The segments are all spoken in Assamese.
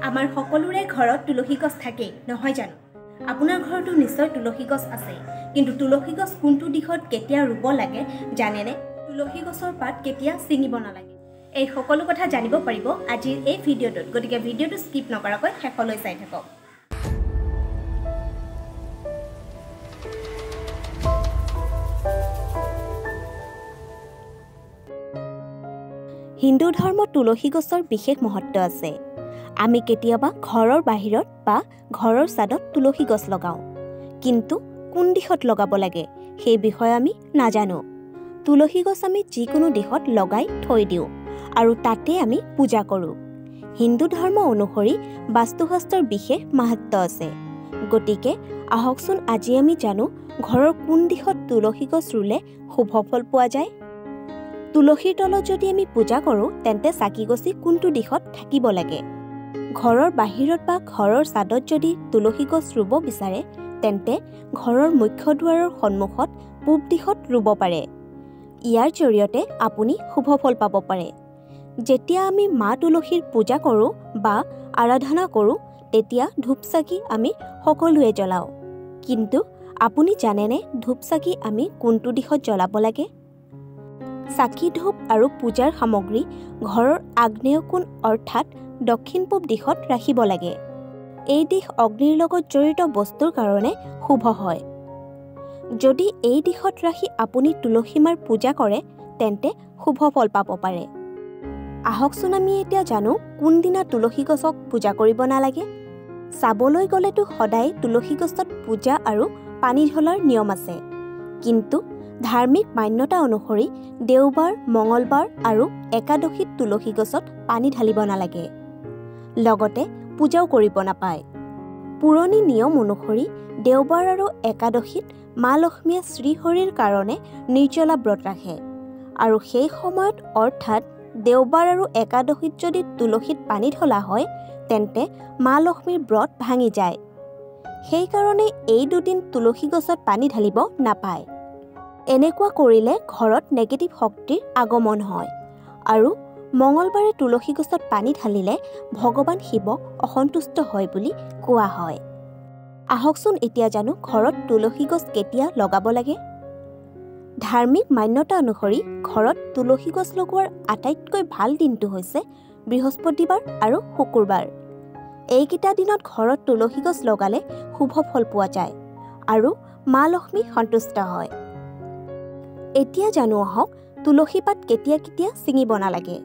আমাৰ সকলোৰে ঘৰত তুলসী গছ থাকে নহয় জানো? আপোনাৰ ঘৰতো নিশ্চয় তুলসী গছ আছে, কিন্তু তুলসী গছ কোনটো দিশত কেতিয়া ৰুব লাগে জানেনে? তুলসী গছৰ পাত কেতিয়া ছিঙিব নালাগে, এই সকলো কথা জানিব পাৰিব আজিৰ এই ভিডিঅ'টোত। গতিকে ভিডিঅ'টো স্কিপ নকৰাকৈ শেষলৈ চাই থাকক। হিন্দু ধৰ্মত তুলসী গছৰ বিশেষ মহত্ব আছে। আমি কেতিয়াবা ঘৰৰ বাহিৰত বা ঘৰৰ ছাদত তুলসী গছ লগাওঁ, কিন্তু কোন দিশত লগাব লাগে সেই বিষয়ে আমি নাজানো। তুলসী গছ আমি যিকোনো দিশত লগাই থৈ দিওঁ আৰু তাতে আমি পূজা কৰোঁ। হিন্দু ধৰ্ম অনুসৰি বাস্তুশাস্ত্ৰৰ বিশেষ মাহাত্ম্য আছে। গতিকে আহকচোন আজি আমি জানো ঘৰৰ কোন দিশত তুলসী গছ ৰুলে শুভ ফল পোৱা যায়। তুলসীৰ তলত যদি আমি পূজা কৰোঁ তেন্তে চাকি গছি কোনটো দিশত থাকিব লাগে। ঘৰৰ বাহিৰত বা ঘৰৰ ছাদত যদি তুলসী গছ ৰুব বিচাৰে তেন্তে ঘৰৰ মুখ্য দুৱাৰৰ সন্মুখত পূব দিশত ৰুব পাৰে। ইয়াৰ জৰিয়তে আপুনি শুভ ফল পাব পাৰে। যেতিয়া আমি মা তুলসীৰ পূজা কৰোঁ বা আৰাধনা কৰোঁ তেতিয়া ধূপ চাকি আমি সকলোৱে জ্বলাওঁ, কিন্তু আপুনি জানেনে ধূপ চাকি আমি কোনটো দিশত জ্বলাব লাগে? চাকি, ধূপ আৰু পূজাৰ সামগ্ৰী ঘৰৰ আগ্নেয় কোণ অৰ্থাৎ দক্ষিণ পূব দিশত ৰাখিব লাগে। এই দিশ অগ্নিৰ লগত জড়িত বস্তুৰ কাৰণে শুভ হয়। যদি এই দিশত ৰাখি আপুনি তুলসী মাৰ পূজা কৰে তেন্তে শুভ ফল পাব পাৰে। আহকচোন আমি এতিয়া জানো কোনদিনা তুলসী গছক পূজা কৰিব নালাগে। চাবলৈ গ'লেতো সদায় তুলসী গছত পূজা আৰু পানী ঢলাৰ নিয়ম আছে, কিন্তু ধাৰ্মিক মান্যতা অনুসৰি দেওবাৰ, মঙলবাৰ আৰু একাদশীত তুলসী গছত পানী ঢালিব নালাগে, লগতে পূজাও কৰিব নাপায়। পুৰণি নিয়ম অনুসৰি দেওবাৰ আৰু একাদশীত মা লক্ষ্মীয়ে শ্ৰীহৰিৰ কাৰণে নিৰ্জলা ব্ৰত ৰাখে আৰু সেই সময়ত অৰ্থাৎ দেওবাৰ আৰু একাদশীত যদি তুলসীত পানী ঢলা হয় তেন্তে মা লক্ষ্মীৰ ব্ৰত ভাঙি যায়। সেইকাৰণে এই দুদিন তুলসী গছত পানী ঢালিব নাপায়। এনেকুৱা কৰিলে ঘৰত নেগেটিভ শক্তিৰ আগমন হয় আৰু মঙলবাৰে তুলসী গছত পানী ঢালিলে ভগৱান শিৱ অসন্তুষ্ট হয় বুলি কোৱা হয়। আহকচোন এতিয়া জানো ঘৰত তুলসী গছ কেতিয়া লগাব লাগে। ধাৰ্মিক মান্যতা অনুসৰি ঘৰত তুলসী গছ লগোৱাৰ আটাইতকৈ ভাল দিনটো হৈছে বৃহস্পতিবাৰ আৰু শুকুৰবাৰ। এইকেইটা দিনত ঘৰত তুলসী গছ লগালে শুভ ফল পোৱা যায় আৰু মা লক্ষ্মী সন্তুষ্ট হয়। এতিয়া জানো আহক তুলসী পাত কেতিয়া কেতিয়া ছিঙিব নালাগে।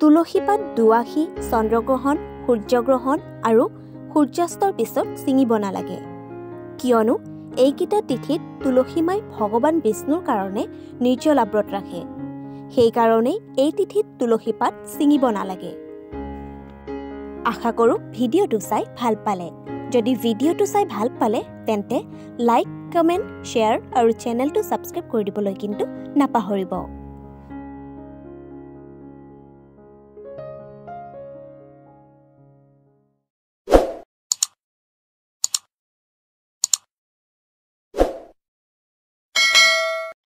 তুলসী পাত দুআশী, চন্দ্ৰগ্ৰহণ, সূৰ্যগ্ৰহণ আৰু সূৰ্যাস্তৰ পিছত ছিঙিব নালাগে, কিয়নো এইকেইটা তিথিত তুলসী মাই ভগৱান বিষ্ণুৰ কাৰণে নিৰ্জলা ব্ৰত ৰাখে। সেইকাৰণেই এই তিথিত তুলসী পাত ছিঙিব নালাগে। আশা কৰোঁ ভিডিঅ'টো চাই ভাল পালে। যদি ভিডিঅ'টো চাই ভাল পালে তেন্তে লাইক, কমেণ্ট, শ্বেয়াৰ আৰু চেনেলটো ছাবস্ক্ৰাইব কৰি দিবলৈ কিন্তু নাপাহৰিব।